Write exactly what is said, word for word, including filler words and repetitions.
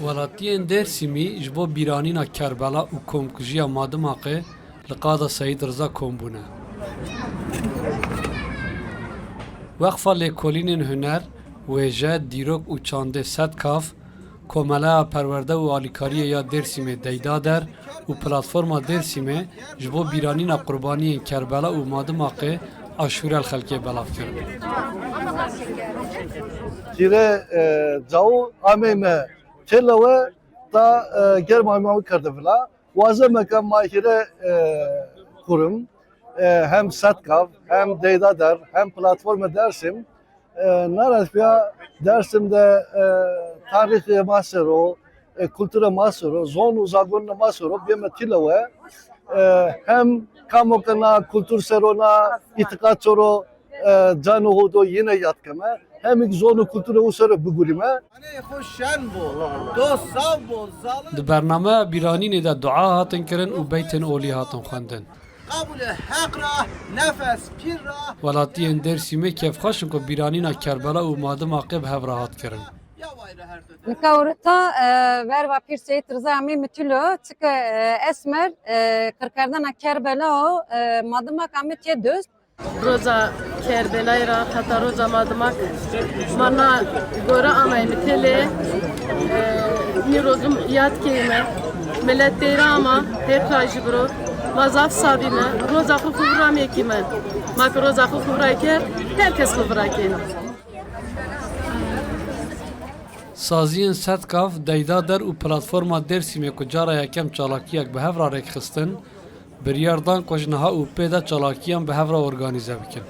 Welatiyên Dêrsimî ji bo bîranîna Kerbela û komkujiya Madimaqê li Qada Seyîd Riza kom bûne. Weqfa Lêkolînên Huner, Wêje, Dîrok û Çandê Setkav, Komeleya Perwerde û Alîkariyê ya Dêrsimê Deydader û Platforma Dêrsimê ji bo bîranîna qurbaniyên Kerbela û Madimaqê aşûre li xelkê belav kirin. Tîrê, e, cawo ameyme têlewe ta, e, germa ma wî kerde vila. Waze me ke ma hîre, e, kurim, e, hem Setkav, hem Deydader, hem Platforma Dêrsim, e, naraşpiya Dêrsim de, e, tarîxê ma sero, e, kultura ma sero, zon û zagonê ma sero, bême tîlewe, e, hem kamoke na kultur sero na îtiqat sero, e, can û hodo yine yad keme, hem ik zon û kultura û sero bigurîme. Xaneyê xwe şen bo, dost sax bo, zalim. Di bernameya bîranînê de dua hatin kirin û beytên olî hatin xwendin. Qabûlê heq ra, nefes pîr ra. Welatiyên Dêrsimê kêfxweş in ku bîranîna Kerbela û Madimaqê bi hev re hat kirin. Nika urita, e, verva Pîr Seyîd Riza amê mitilo, çike, e, esmer, e, qirkerdena Kerbela û, e, Madimaq amê tê dost. Roza Kerbelayê ra heta roza Madimaq ma na gore amey mitêlê, e, nî rozum yad keyme. Milet teyra ama, hêk ra jî biro. Ma zaf savîme. Roza xwe xwe vira mekîme. Ma ki roza xwe xwe vira kerd, her kes xwe vira keyne. Saziyên Setkav, Deydader û Platforma Dêrsimê ku cara yekem çalakiyek bi hev re rêk xistin, biryar dan ku ji niha û pê de çalakiyan bi hev re organîze bikin.